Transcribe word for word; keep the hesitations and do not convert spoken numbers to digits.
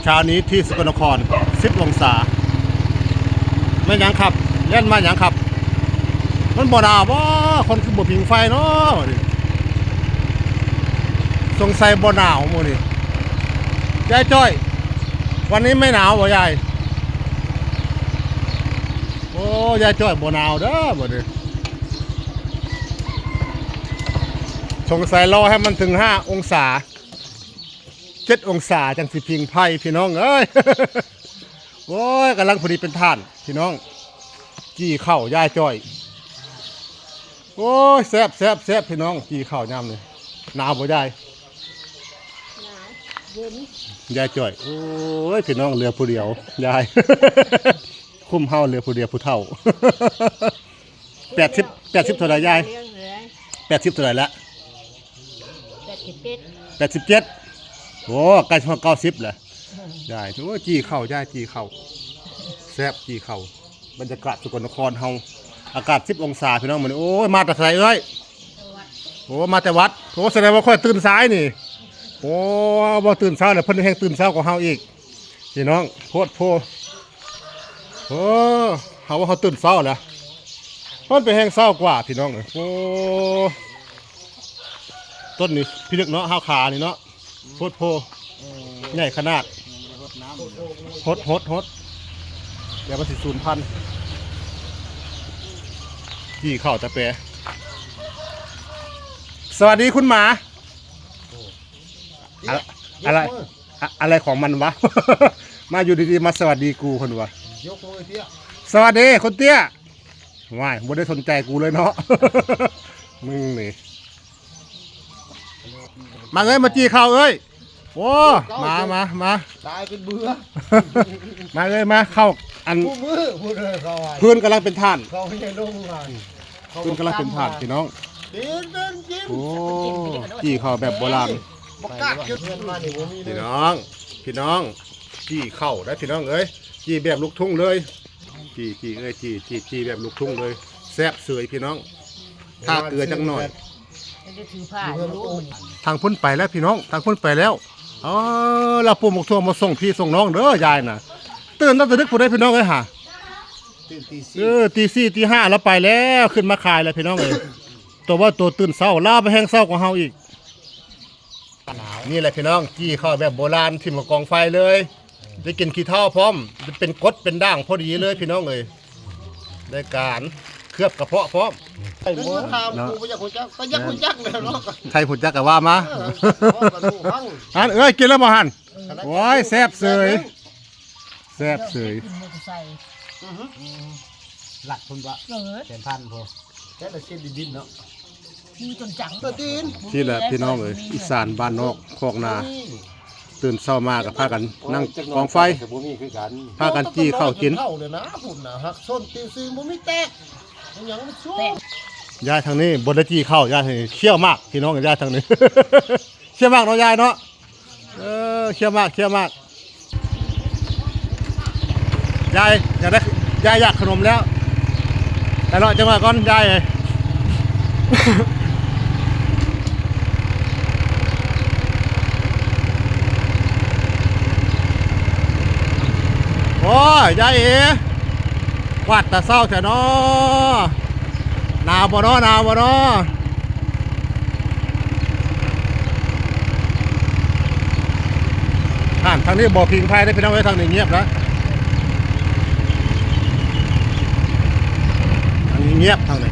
เช้านี้ที่สกลนคร สิบองศา แม่นหยังครับ แล่นมาหยังครับ มันบ่หนาวบ่ คนคือบ่ผิงไฟเนาะ สงสัยบ่หนาวมื้อนี้ ยายจ้อย วันนี้ไม่หนาวบ่ยาย โอ้ ยายจ้อยบ่หนาวเด้อบัดนี้ สงสัยรอให้มันถึงห้าองศา เจ็ดองศาจังสิผิงไฟพี่น้องเอ้ย โอ้ย กำลังพอดีเป็นถ่านพี่น้อง จี่ข้าวยายจ้อย โอ้ย แซ่บแซ่บแซ่บพี่น้อง จี่ข้าวยามนี้ หนาวบ่ยาย หนาว เย็น ยายจ้อย โอ้ย พี่น้องเหลือผู้เดียว ยาย คุ้มเฮาเหลือผู้เดียวผู้เฒ่า แปดสิบ แปดสิบเท่าไหร่ยาย เลี้ยงเลย แปดสิบเท่าไหร่ละ แปดสิบเจ็ด แปดสิบเจ็ด โอ้ ใกล้ฮอดเก้าสิบแล้ว ยาย โอ้ย จี่ข้าวยาย จี่ข้าว แซ่บจี่ข้าว บรรยากาศสกลนครเฮา อากาศสิบองศาพี่น้องมื้อนี้ โอ้ย มาแต่ไสเอ้ย โอ้ มาแต่วัด โอ้ แสดงว่าข้อยตื่นสายนี่ โอ้ บ่ตื่นเช้าแล้ว เพิ่นแฮ่งตื่นเช้ากว่าเฮาอีก พี่น้อง โพดโพ โอ้ เฮาว่าเฮาตื่นเช้าแล้ว เพิ่นไปแฮ่งเช้ากว่าพี่น้องเอ้ย โอ้ ต้นนี้พิลึกเนาะ ฮาวขานี่เนาะ โพดโพ เออ ใหญ่ขนาด ยังบ่ได้รดน้ำเลย หด หด หด เดี๋ยวมันสิสูญพันธุ์ จี่ข้าวตะแป สวัสดีคุณหมา อะ- อะไร อะ- อะไรของมันวะ มาอยู่ดีๆ มาสวัสดีกูเพิ่นวะ ยกมือเตี้ย สวัสดีคนเตี้ย ว้าย บ่ได้สนใจกูเลยเนาะ มึงนี่ มาเอ้ย มาจี่ข้าวเอ้ย โอ้ มา มา มา ตายเป็นเบื่อ มาเอ้ย มา เข้า อัน ผู้มือผู้เดินเขาอ่ะ พื้นกำลังเป็นถ่าน เขาไม่ได้ลงงาน พื้นกำลังเป็นถ่านพี่น้อง เดินเดินกิน โอ้ จี่ข้าวแบบโบราณ ประกาศเกิดเงินมานี่บ่มีเลย พี่น้อง พี่น้อง จี่ข้าวได้พี่น้องเอ้ย จี่แบบลูกทุ่งเลย จี่ จี่ เอ้ย จี่ จี่ จี่แบบลูกทุ่งเลย แซ่บเสยพี่น้อง ทาเกลือจังหน่อย มันจะถือผ้าอยู่ ทางพุ้นไปแล้วพี่น้อง ทางพุ้นไปแล้ว อ๋อ เราปลูกหมกถั่วมาส่งพี่ส่งน้องเด้อยายน่ะ ตื่นตั้งแต่ดึกพุ้นได้พี่น้องเอ้ยหา ตื่นตีสี่ เออ ตีสี่ตีห้าแล้วไปแล้ว ขึ้นมาขายแล้วพี่น้องเอ้ย ตัวว่าตัวตื่นเช้า ลาวไปแฮ่งเช้ากว่าเฮาอีก นี่แหละพี่น้อง จี่ข้าวแบบโบราณ ถิ่มกับกองไฟเลย ได้กินขี้เถ้าพร้อม เป็นกรดเป็นด่างพอดีเลยพี่น้องเอ้ย ได้การเคลือบกระเพาะพร้อม ไอ้หมูถามกูบ่อยากรู้จัก ก็อยากรู้จักแหละเนาะ ใครฮู้จักก็ว่ามา เออ อันเอ้ย กินแล้วบ่หั่น โอ้ย แซ่บเสย แซ่บเสย กินมอเตอร์ไซค์ อือฮึ หลักพุ้นวะ เออ แสนพันพุ้น แค่ละเส้นดินๆเนาะ มีจนจัง ตัวจีน ที่แหละพี่น้องเอ้ย อีสานบ้านนอกคอกนา นี่ ตื่นเช้ามาก็พากันนั่งกองไฟ แต่บ่มีคือกัน พากันจี่ข้าวกิน เท่าเลยนะ พุ้นนะ หักส้นตีนซีบ่มีแตก มันยังไม่สู้ ยายทางนี้บ่ได้จี่ข้าว ยายทางนี้เคี้ยวหมากพี่น้อง ยายทางนี้ เคี้ยวหมากเนาะยายเนาะ เออ เคี้ยวหมาก เคี้ยวหมาก ยายอยากได้ ยายอยากขนมแล้ว แต่เลาะจังหวะก่อนยายเอ้ย โอ้ย ยายเอ๋ กวาดแต่เช้าแท้เนาะ หนาวบ่เนาะ หนาวบ่เนาะ อ่านทางนี้บ่ผิงไฟได้พี่น้องเอ้ย ทางนี้เงียบแล้ว ทางนี้เงียบทางนี้